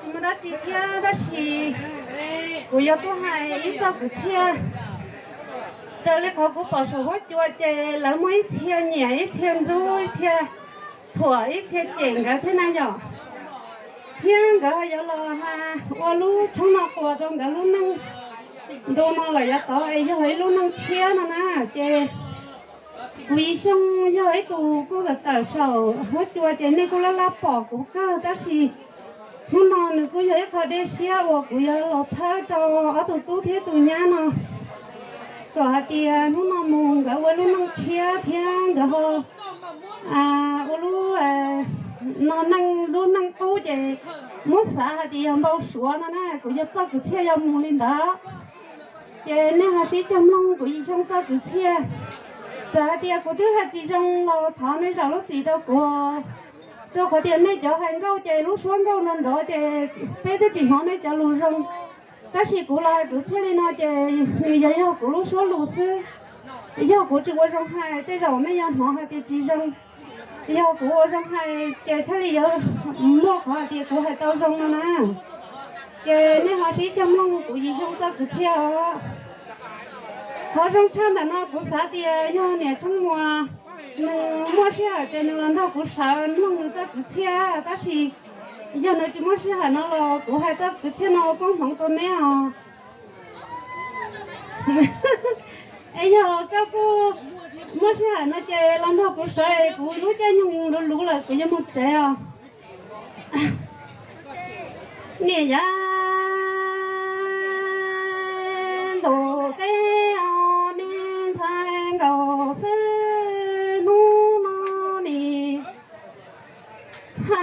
Tsis muaj dab tsi thiab, tab sis kuv yuav tuaj hais ib txoj kwv txhiaj. Raws li qhov kuv pom saum huab cua ces lawv muaj ib txhia nyiam ib txhia ntxub ib txhia thuam ib txhia cem nkawd thiab na yom. Thiab nkawd yuav los ua lub tshoob no quas rau nkawd lub neej ntu no lawm yav tod es yog ib lub neej tshiab no na. Ces kuv Yim Xyooj yog ib tug kuj tawm tawm saum huab cua ces nej kuj laj laj pom kuv kawg, tab sis hnub no nws kuj yog ib qho dej siab uas kuv yuav los txhawb rau ob tug tub thiab tus nyab no, kom hais tias hnub no mus nkawd ua lub neej tshiab thiab nkawd ho ua lub no neej lub neej qub ces muab xav hais tias yog npau suav no na, kuv yog txoj kwv txhiaj yog mus li ntawd. Ces nej ho sib cog mloog kuv Yim Xyooj txoj kwv txhiaj. Txawm hais tias kuv twb hais tsis zoo los thov nej zam lub txim rau kuv, rau qhov tias nej cov hais nkauj ces lub suab nkauj nrov nrov ces peb twb tsis hnov nej cov lus zoo. Tab sis kuv los hais kwv txhiaj li no ces nws yog yog kuv lub suab lus xwb. Yog kuv tsis ua zoo hais tej zaum nej yuav hnov hais tias tsis zoo. Yog kuv ua zoo hais ces thiaj li yuav muaj qhov hais tias kuv hais tau zoo no na. Ces nej ho sib cog mloog kuv Yim Xyooj txoj kwv txhiaj os. Qhov zoo tshaj ntawm no kuv xav tias yog niam Tsheej Muas nws muaj sij hawm ces nws los nrog kuv sawv mloog nws txoj kwv txhiaj, tab sis yog nws tsis muaj sij hawm no los kuv hais txoj kwv txhiaj no ua koob hmoov rau neb os. Es yog koj kuj muaj sij hawm no ces los nrog kuv sawv es kuv lub caij nyoog luv luv lawm kuv yuav mus tsev os. Niam yab ntuj teb os, me ntxhais nkaus xwb hnub no nim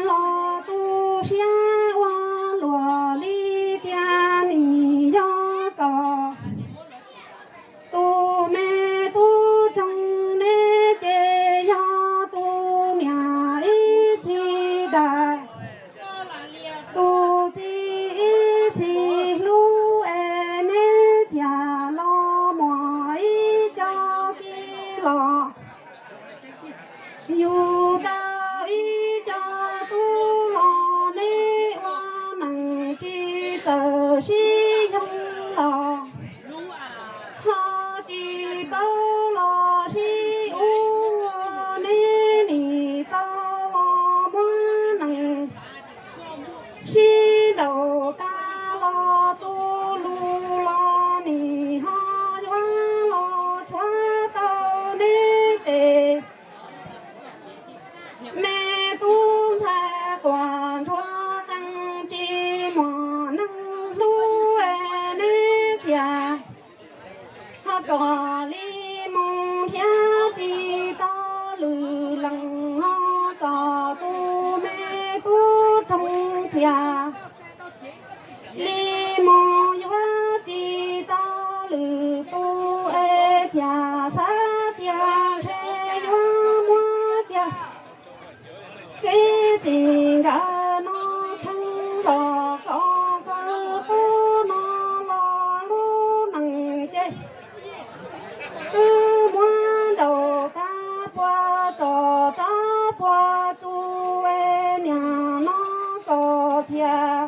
los tu siab ua luaj li tias nim yog kom tus me tub roog neb ces yog tus niam ib txhis dawm, tus txiv ib txhis hlub es neb thiaj los muaj ib co tij los. Yug tau ib co tub los neb ua neej tsis txawj sib yoog los, ho tsis paub los sib ua, neb nim tau los muab neej sib nraus tag los tu lus los nim ho yuav los tshuav tau neb tes. Me tub ntxhais quas ntsuag qee tsis muaj neeg hlub neb tiag, ho kom li mus thiab tsis tau lwm leej ho kom tus me tub roog thiaj li mus yuav tsis tau lwm tus es thiaj xav tias ntshe yuav muab tiag. Kev txij nkawm no kheej zog kom koj tub no los lub neej ces wb muab nraus tag puag tso rov puag tsu es niam no kom thiaj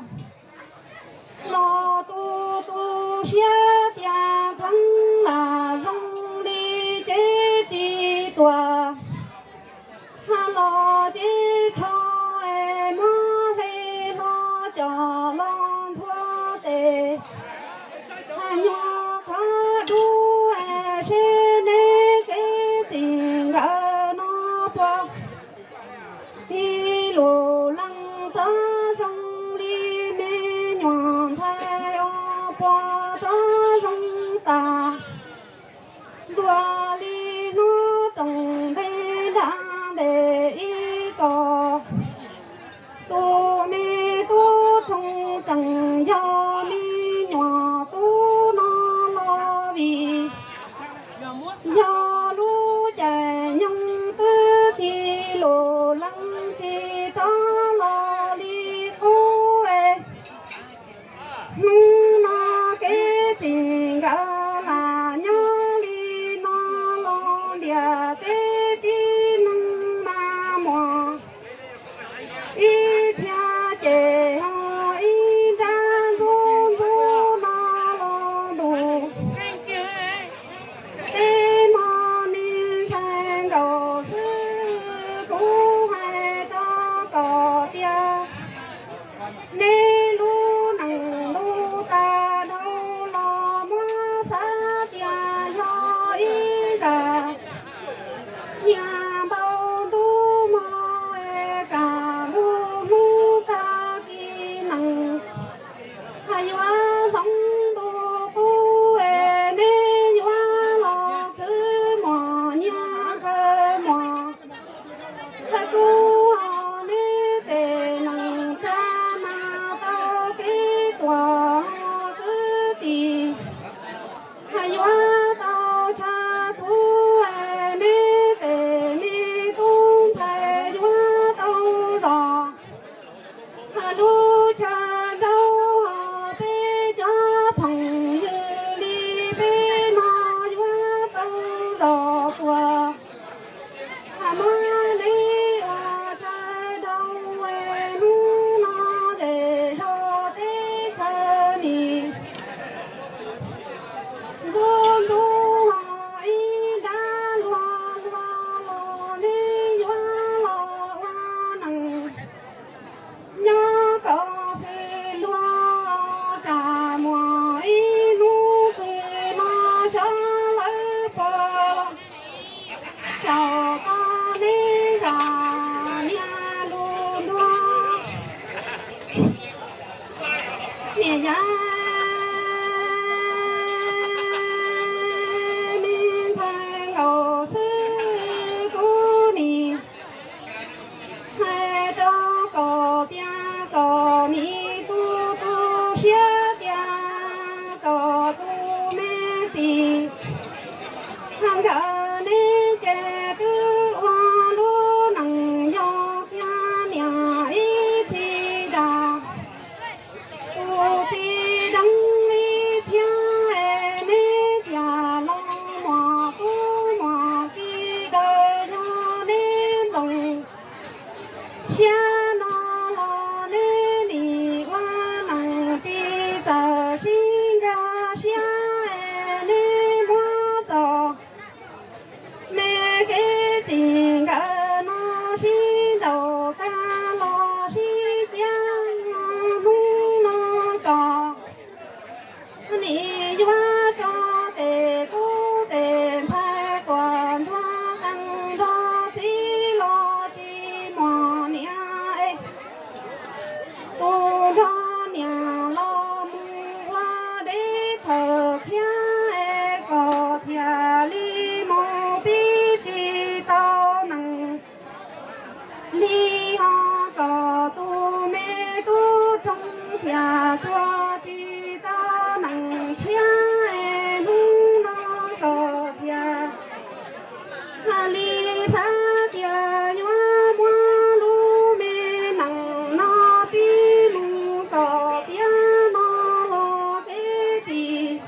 Nej lub neej ntuj tag dhau los muab xav tias yog ib zaj nyiaj npau ntuj mog es kaj ntug hnub tag kis nees, hais yuav hloov ntuj qub es nej yuav los khwv muas nyiaj khwv muas. Hais kuv hais neb tej neej tsa mas tau kev tuaj kwv tij, hais yuav tau tshav thuv es neb tej me tub ntxhais yuav tau zos. Hais lub chaw nraug hos peb cov phooj ywg li peb no yuav tau zos tuaj. Hais muab neb ua chaw dhau es hnub no zej zog teb chaws nim ntxub ntxub hos ib nrab luag luag los neb yuav los ua neej nyob kom xws luag tsam muaj ib hnub twg no xyov lawv puas los xyaum tau neb zaj niaj lus ntuag. Niam yau me ntxhais nkaus xwb kuv nim hais rau koj tias koj nim tu tu siab tias koj tus me txiv nkawd neb ces twb ua lub neej yog kiag niam ib txhis dag. Tus txiv deev ib txhiab es neb tias los muaj tub muaj ki daws yog neb nplooj siab no los neb nim ua neej tsis txawj sib nkag siab es neb muab txoj me kev txij nkawm no sib nraus tag los sib ciab hnub no kom nim yuav rau tej tub tej ntxhais tuaj ntxuag qeej nrog txiv los tsis muaj niam es tus nrog niam los mus ua deb thawj thiab es koj thiaj li mus pib tsis tau neej li ho kom tus me tub roog thiaj txuag tsis tau neej tshiab es hnub no koj thiaj hais li xav tias yuav muab lub me neej no pib mus kom tiav no los peb tsis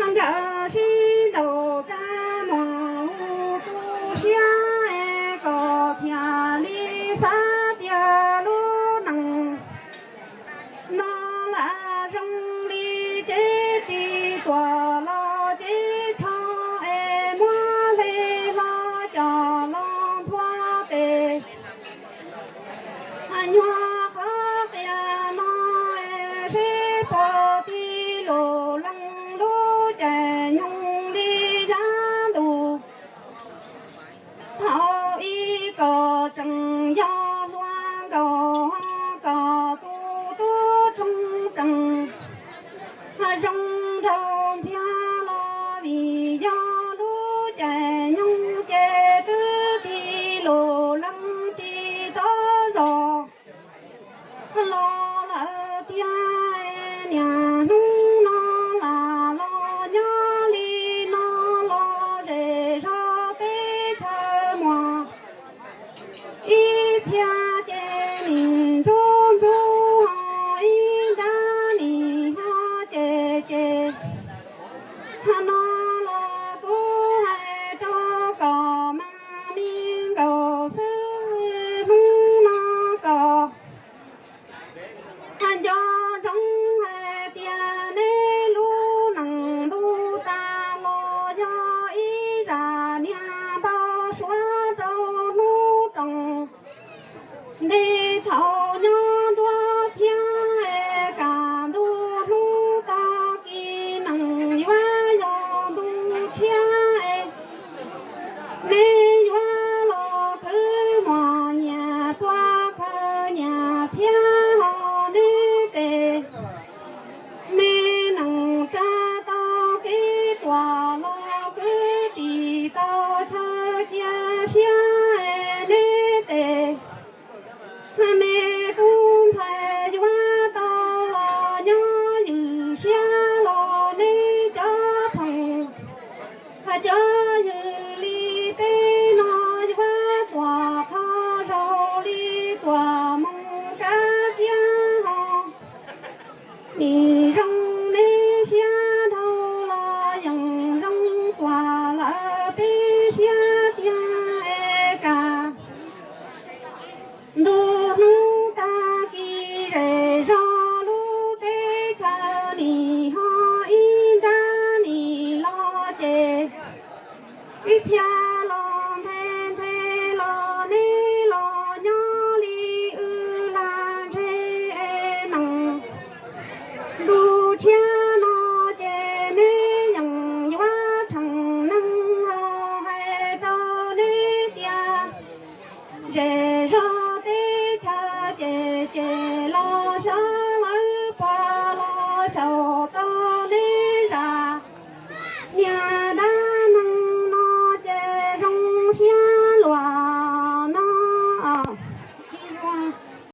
nkawd sib nraus tag muaj hu tu siab es koj thiaj li xav tias lub neej no lam zoo li cev ris tuaj los cev tsho es muab hle hlo coj los ntxhua tes nyuag qhov qias no es seb puas tij lus leej lub caij nyoog li yav ntuj. Thaum ub koj tseem yog hluas nkauj, koj tus tub roog tseem zoo nraug ntxiag los vim yog lub caij nyoog ces twb tij lus leej tsis tau zos los lawm tiag. Niaj hnub no lam los nyob li no los zej zog teb chaws muaj ib txhia ces nim ntxub ntxub ho ib nrab nim ho ces ces no los kuv hais rau koj mas me nkauj xwb hnub no koj nco ntsoov Nim zoo neb siab dhau los yeej zoo tuaj lawm peb siab tiag es kam. Ntu hnub tag kis zej zog lub teb chaws nim ho ib nrab nim los ces ib txhia los nthe nthe los neb los nyob li wb lag ntshe es nees. Ntu tshiab no ces neb yeej yuav tsheej neeg ho hais rau neb tias zej zog teb chaws ces ces